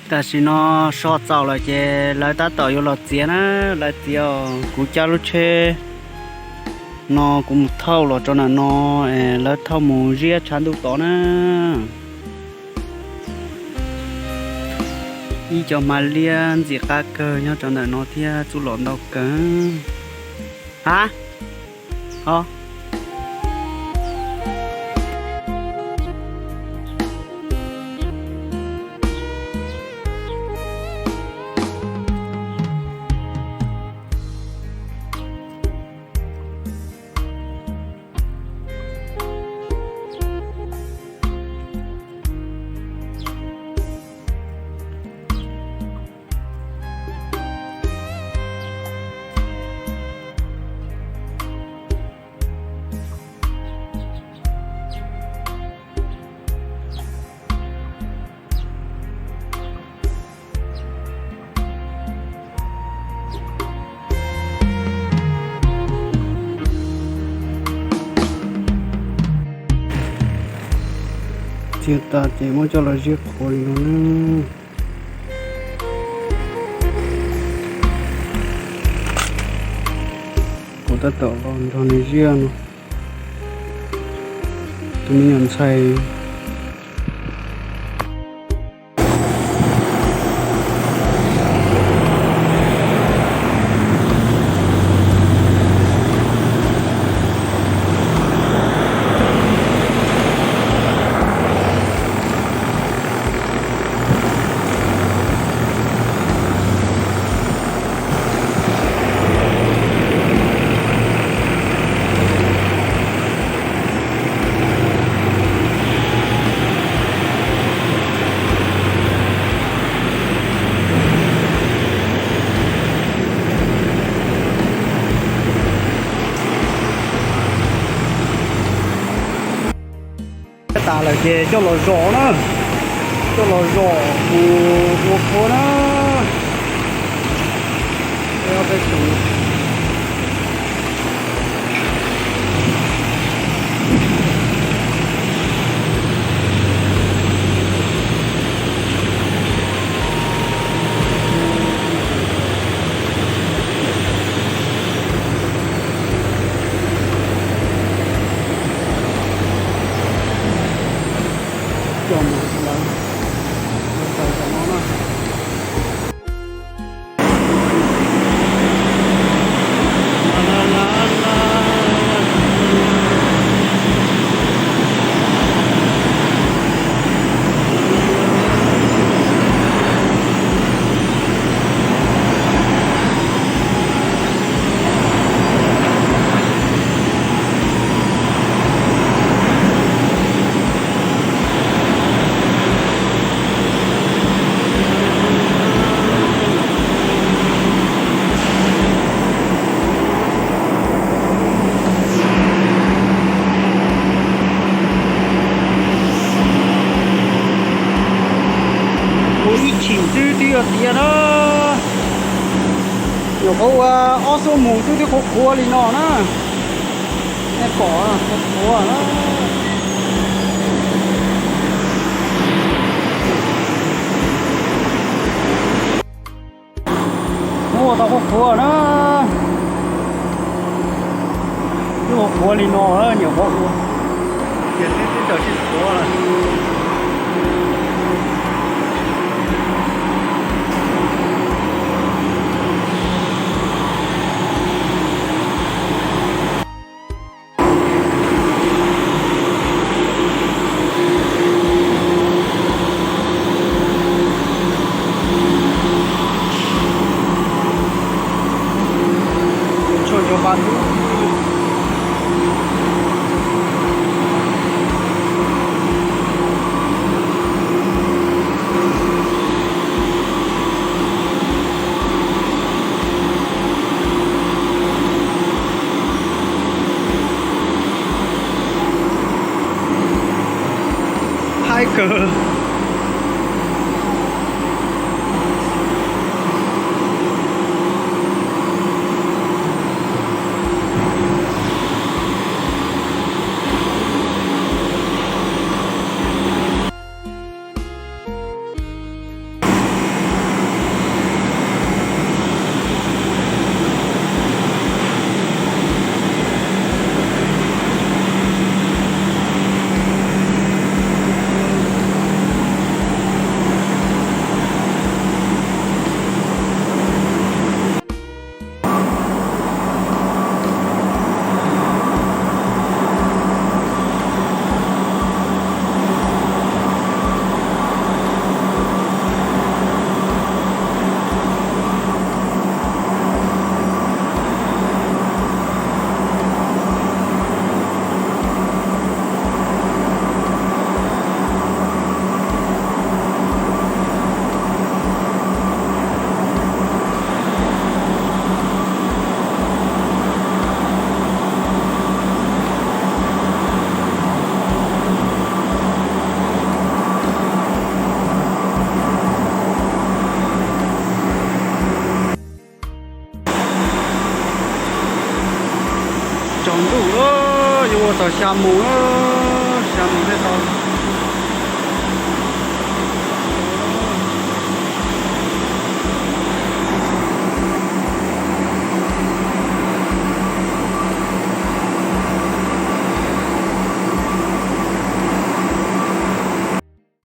Tam sim no so txaus lawm ces lawv tab tom yuav los txiav na, lawv txiav os. Kuv cab lub tsheb no kuv mus thauj los rau ntawm no, lawv thauj mus ziab tshav ntuj tod na. Ib co hma liab ntxim qab kawg nyob rau ntawm no thiab, txuj lom ntau kawg. Ha, o. Txiav tas ces muab coj los ziab qhuav li no na. Kuv tab tom los nrog nws ziab no. Tus me nyuam ntxhais. Tas lawm ces coj los zom na, coj los zom mus ua qhuav na. Coj mus lawm, ua tau cov no na. Ua ib chim xwb twb yuav tiav na. Nyuam qhuav ua ob xuab moos xwb twb qhuav qhuav li no na. Nej pom qhuav qhuav na. Muab ua tau qhuav qhuav na. Twb qhuav qhuav li no, nyuam qhuav ua. Ces twb twb tawm sib qhuav lawm. Tshuaj cov npab tub. Tsaus ntuj, yuav ua txog xya moos, xya moos thiaj tau.